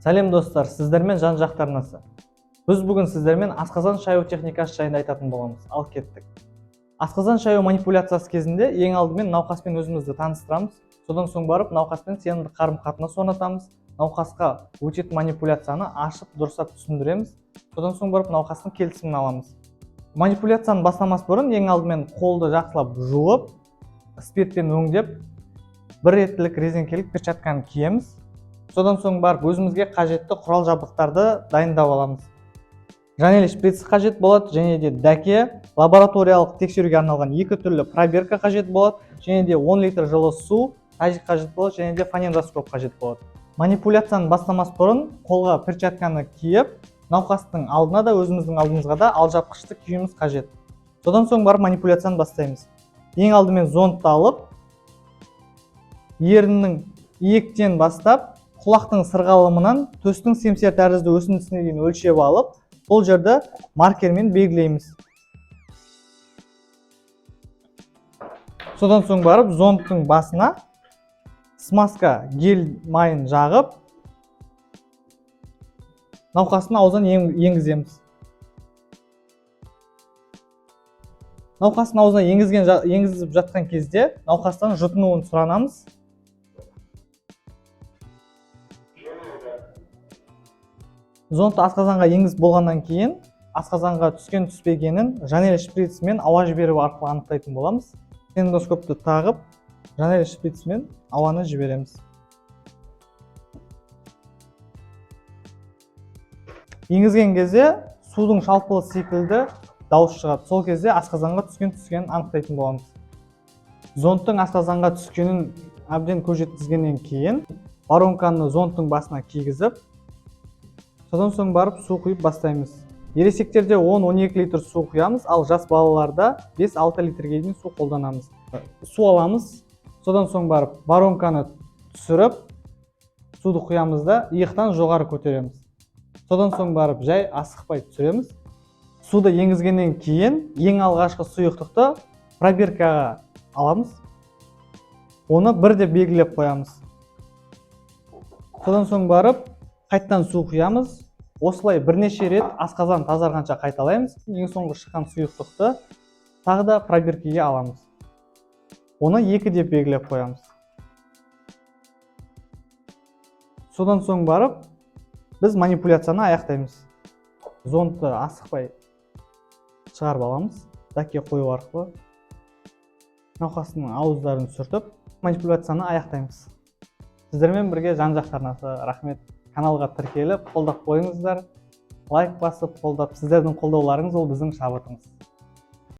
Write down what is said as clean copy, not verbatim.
Сәлем достар, сіздермен Жан-Жақты арнасы. Біз бүгін сіздермен асқазан шаю техникасы жайында айтатын боламыз. Ал кеттік. Асқазан шаю манипуляциясы кезінде ең алдымен науқаспен өзімізді таныстырамыз. Содан соң барып науқаспен сенімді қарым-қатынас орнатамыз. Науқасқа өтетін манипуляцияны ашып, дұрыстап түсіндіреміз. Содан соң барып науқастың келісімін аламыз. Манипуляцияны бастамас бұрын ең алдымен қолды жақсылап жуып, спиртпен өңдеп, бір реттілік резеңкелік перчатканы киеміз. Содан соң барып өзімізге қажетті құрал жабдықтарды дайындап аламыз. Жанель шприц қажет болады, және де дәке, лабораториялық тексеруге арналған екі түрлі пробирка қажет болады, және де 10 литр жылы су, тазик қажет болады, және де фонендоскоп қажет болады. Манипуляцияны бастамас бұрын қолға перчатканы киіп, науқастың алдына да, өзіміздің алдымызға да алжапқышты киюіміз қажет. Содан соң барып манипуляцияны бастаймыз. Ең алдымен зондты алып, еріннің иектен бастап құлақтың сырғалымынан төстің семсер тәрізді өсіндісіне дейін өлшеп алып, сол жерді маркермен белгілейміз. Содан соң барып зондтың басына смазка гель майын жағып, науқастың аузына енгіземіз. Науқастың аузына енгізіп жатқан кезде науқастан жұтынуын сұранамыз. Зондты асқазанға енгізіп болғаннан кейін асқазанға түскен түспегенін жанель шприцмен ауа жіберу арқылы анықтайтын боламыз. Эндоскопты тағып, жанель шприцмен ауаны жібереміз. Енгізген кезде судың шалпылы секілді дауыс шығады. Сол кезде асқазанға түскенін анықтайтын боламыз. Зондтың асқазанға түскенін әбден көз жеткізгеннен кейін воронканы зондтың басына кигізіп, содан соң барып су құйып бастаймыз. Ересектерде 10-12 литр су құямыз, ал жас балаларда 5-6 литрге дейін су қолданамыз. Су аламыз, содан соң барып воронканы түсіріп, суды құямыз да иықтан жоғары көтереміз. Содан соң барып жай асықпай түсіреміз. Суды енгізгеннен кейін ең алғашқы сұйықтықты пробиркаға аламыз. Оны бір деп белгілеп қоямыз. Содан соң барып қайтадан су құямыз. Осылай бірнеше рет асқазан тазарғанша қайталаймыз. Ең соңғы шыққан сұйықтықты тағы да пробиркеге аламыз. Оны 2 деп белгілеп қоямыз. Содан соң барып біз манипуляцияны аяқтаймыз. Зондты асықпай шығарып аламыз. Дәке қою арқылы науқастың ауыздарын сүртіп, манипуляцияны аяқтаймыз. Сіздермен бірге Жан-Жақты арнасы. Рахмет. Каналға тіркеліп, қолдап қойыңыздар. Лайк басып, қолдап, сіздердің қолдауларыңыз ол біздің шабытымыз.